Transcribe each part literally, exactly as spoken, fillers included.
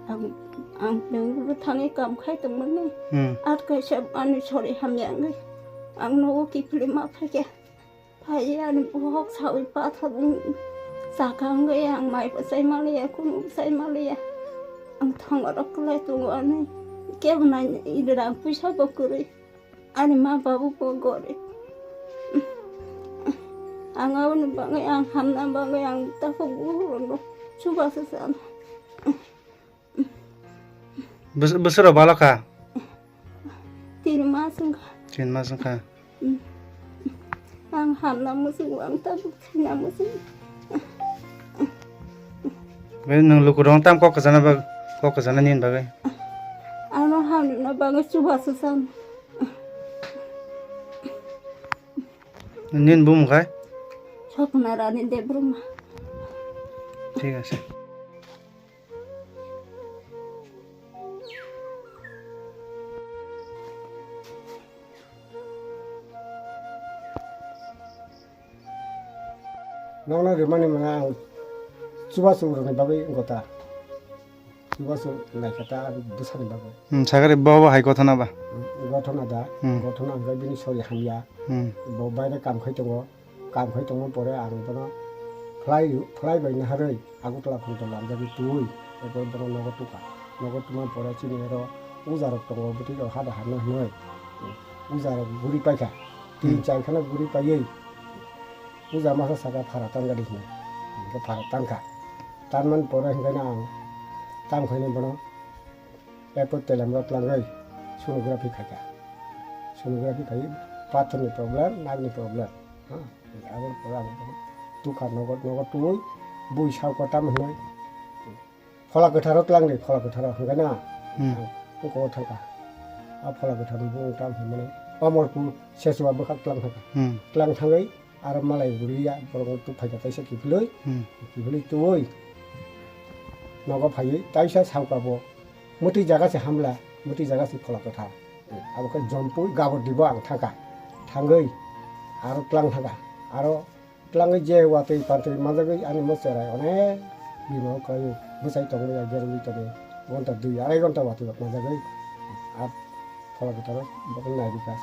Ang, ang bengkulu thangwi kam khai tongmani. Hmm. At kaisa ani sori hamya wngwi ang nogo kiphilwi ma phaikha. Phaiwi ani bohok sawi pathor wng chakha wngwi ang mai bo chai manliya, kunu bo chai manliya. Ang thongo rok kwlai tongo ani kebo nai rang puisa bo kwrwi. Ani ma babu bo gorib. Ang aboni bagwi ang hamna bagwi ang takhuk bukhuk rokno chubachu chana. Bwswk rok balo kha? Tin mas wngkha. Tin mas wngkha. Ang hamna muchungo, ang tabuk thwina muchungo. Bai nwng lukurokno tam kok kwchana bag-, kok kwchana nini bagwi? Ano hamna bagwi chubachu chana. Nini bumung khai? Swapna Rani Debbarma. Thik ase. Nokno rimani mwnga ang chubachu rwni bagwi wngkha ta. Chubachu naikha ta bwsani bagwi. Hmm, sakari bo bo hai gothona ba? Hmm, gothona da. Hmm. Gothona hwnkhe bini sori hamya. Hmm. Bo baire kam khai tongo. Kam khai tongma pore ang bono phlai, phlai bai naharwi Agartala phone to lamjagwi twi, erpor bono nogo tukha. Nogo tukma pore chini oro uja rok tongo, bwtwi rok hada hano hinwi uja rok guri paikha. Tin Hmm. char kheno guri paiwi uja masa saka phara tangadi hinwi. Hwnkhe phara tangkha. Tanmani pore hwnkhe no ang tam khaino bono Erpor telem rok tlangwi sonography khaikha. Sonography khaiwi pathorni problem, nagni problem. Ha, aboni pore ang tukha nogo, nogo twi bui sao kotam hinwi. Phola kwtharo tlangdi, phola kwtharo hwnkhe na. Hmm. Ang uko thangkha. A phola kwtharni bung tam hinmani Omorpur Sechua bwkhak tlang thangkha. Hmm. Tlang thangwi Aro malai bulia, borok no tuk phaikha kaisa kiphilwi, Hmm. kiphilwi twi nogo phaiwi taisa sauka bo, mwtwi jaga se hamla, mwtwi jaga se phola kwthar. Abo khe jompui gabor dibo ang thangkha, thangwi aro tlang thangkha, aro tlangwi je watwi pantwi manjagwi ani mo cherai onek bini o kai bwsai tongwi ya, gerwi tongwi gonta dui arai gonta watwi manjagwi a phola kwtharo bo khe nairikha,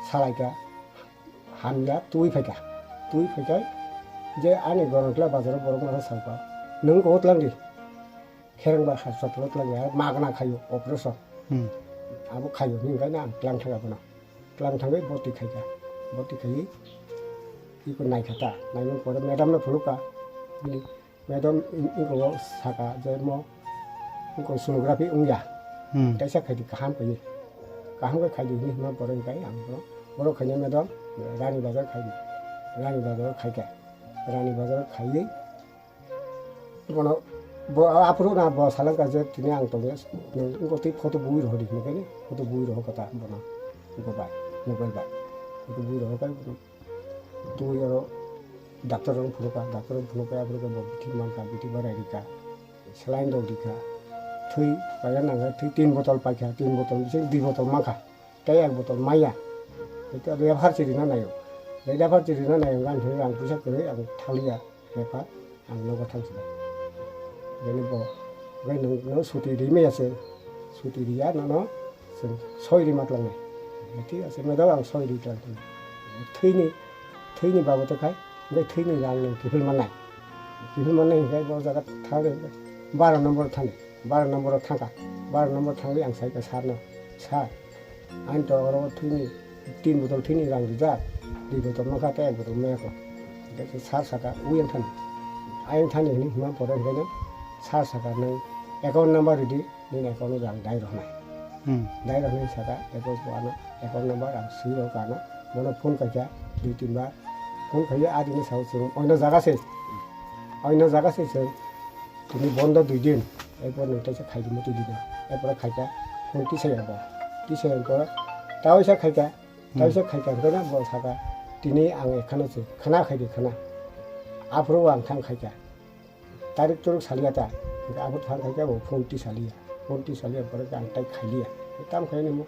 salaikha. Hamya twi phaikha, twi phaikhai je ani Gorontola bazaro borok masa sakha, "Nwng kok tlang di, khereng ba ha sotro tlang ya, magna khayo operation." Hmm. Abo khayo hwnwi khaina ang tlang thangkha bono. Tlang thangwi boti khaikha, boti khaiwi iko naikha ta, naimani pore madam no phunukha, bini Madam, in-, in-, o saka je mo, wngkha sonography wngya. Hmm. Kaisa khaidi kaham khaidi. Kaham khe khaidi hinwi hwnma borok hinkhe ang bono, borok khaina madam, Rani Bazar khaidi. Rani Bazar khaikha. Rani Bazar khaiwi bono bo aphuru na bo salangkha je tini ang tongya, wngkha twi photo bui rohordi hinwi khe photo bui rohorkha ta bono. Wngkha bai, mobile bai. Photo bui rohorkha bono. Twi oro doctor rok phunukha, doctor rok phunukha, aphuru khe bo bithi mankha, bithi barai rikha, saline rok rikha, thwi paina nangkha, thwi tin botol paikha, tin botol bising dui botol mankha, tei ek botol maya. Hwnkhe refer chirina naio, refer chirina naio, gan thwi ang puisa kwrwi ang thanglia refer. Ang nogo thang sina. Bini bo, bai nwng, nwng suti ri maya se, suti riya nono, chwng soi rima tlangnai. Thik ase, madam ang soi ri tlang tong. Thwini, thwini babote khai, bai thwini rang nwng kiphil mannai. Kiphil mannai hinkhe bo jaga thang, baro nombor thani, baro nombor thangkha, baro nombor thangwi ang saikha sir no, "Sir, ani to oro thwini tin botol thwini rang rijak, dui botol mankha tei ek botol mayakho." Hingke sir saka, "Ui ang thani, ayang thani," hinwi hima pore hingke sir saka, "Nwng account number ridi, nini account o rang dai rohonai." Hmm. Dai rohonai saka, eko bo ano account number ang swi rw kano, bono phone khaikha dui tin bar, phone khaiwi adini sao chwng oino jaga se, oino jaga se chwng tini bondo dui din, eko nwng teisa khaidi muti dino, eko khaikha phone tisaya bo, tisaya pore taisa khaikha. Taisa khaikha hwnkhe bo saka, "Tini ang ekhano se khana khaidi khana." Aphuru ang thang khaikha. Tarik turuk saliya ta. Hwnkhe aphuru thang khaikha bo phone tisaliya. Phone tisaliya pore khe ang tai khailiya. Tam khaini mo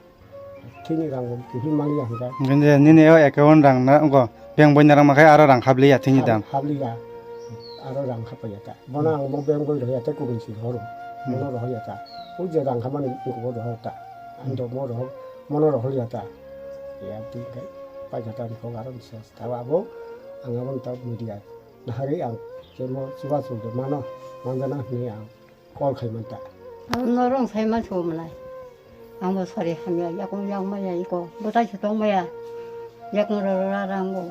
thwini rang bo kiphil manliya hwnkhe. Hwnkhe nini o account rang na, wngkha bank boina rang makhai aro rang habliya thwini dam. Habliya. Aro rang hapaiya ta. Bono ang bo bank boi roya tei kubun si horo. Mono rohor ya ta. O je rang khamani ungkubo rohor ta. Ang do mo rohor, mono rohor ya ta. Ya twi khe paisa ta ni kok aro ni ses. Tabo abo ang abo ta media. Nahari ang je mo chuba chuba mano manjana hwnwi ang call khai man ta. Norong sai ma chuba manai. Ang bo sari hamya, yakung yang maya iko, bwtai se tong maya, yakung ro ro ra rango.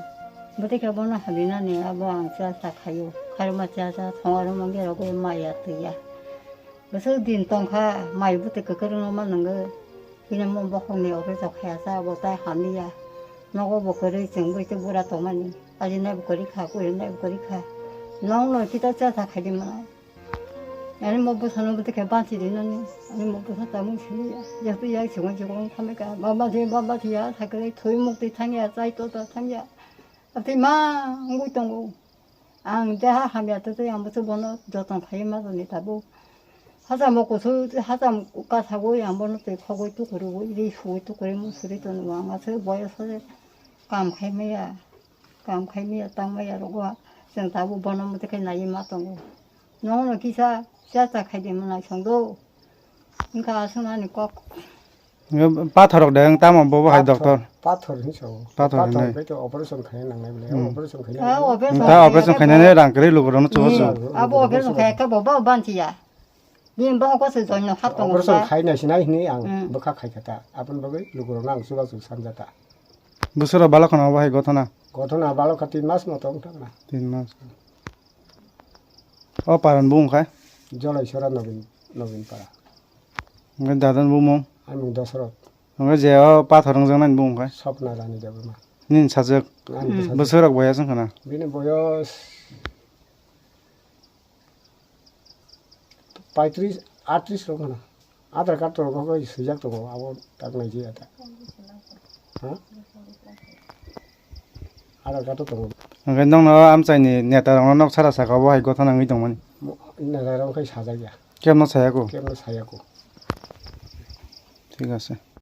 Bwtai khe bono hamya nani abo ang cha cha khayo. Kharma cha cha thong aro mangge rogo maya twi ya. Bwswk din tongkha, mai bwtwi kwkrwngno ma nwngo. Bini mung bokhokni office o khaya sa, bo tai hamliya. Nogo bo kwrwi chwng bwtwi bura tongmani. Ajinai bo kwrwi kha, kurinai bo kwrwi kha. Nokno kita cha cha khaidi mwnai. Ani mo bwsano bwtwi khe bansi di nani. Ani mo bwsa tamung siliya. Jeto yak chwng chwng thamika. Baba thi, baba thi ya, thakle thwi mukti thangya, chai to to thangya. Abtwi ma wngwi tongo. Ang deha hamya twi twi ang bwswk bono joton khai ma toni tabuk. Hachamo kusu, hacham kasagwi ang bono twi khogwi tukurugwi, ri sugwi tukurwi musuri tono ang aswk boyos se kam khai maya, kam khai maya, tang maya rogo chwng tabuk bono mwtwi khai naiwi ma tongo. Nono kisa cha cha khai di mwnai songdo. Wngkha aswk nani kok. Pathorok de wng tamo bobo hai Pathor, doctor. Pathor hinwi sao. Pathor hinwi. Bai to operation khaina nangnai bole. Hmm. Operation khaina. Ah, operation Ta khaina. Operation khainani rang kwrwi lukurokno chubachu. Hmm. Abo operation khai khe bobo banchiya. Bini bohok se joino hap tongo. Operation khaina sinai hinwi ang Hmm. bwkha khaikha ta. Aboni bagwi lukurokno ang chubachu sanjata. Bwswrok balokha na obo hai gothona? Gothona balokha tin mas moto wngthangna. Tin mas. O paran bumung khai? Jolaisora Nobin, Nobin para. Hwnkhe dadan bumung? Ani mung Dosrot. Hwnkhe je o pathor wngjaknani bumung khai? Swpna Rani Debbarma. Nini sajwk? Ani bwsajwk. Bwswkrok boyas wngkha na? Bini boyos paitris, atris rok wngkha na. Aadhaar card rok bo swijak tongo, abo tak nai jaya ta. Ha? Aadhaar card tongo. Hwnkhe nokno amchaini neta rokno nok sara saka obo hai gothona wngwi tongmani? Mo-, neta rok khai sajak ya. Kebno sayako? Kebno sayako. Thik ase.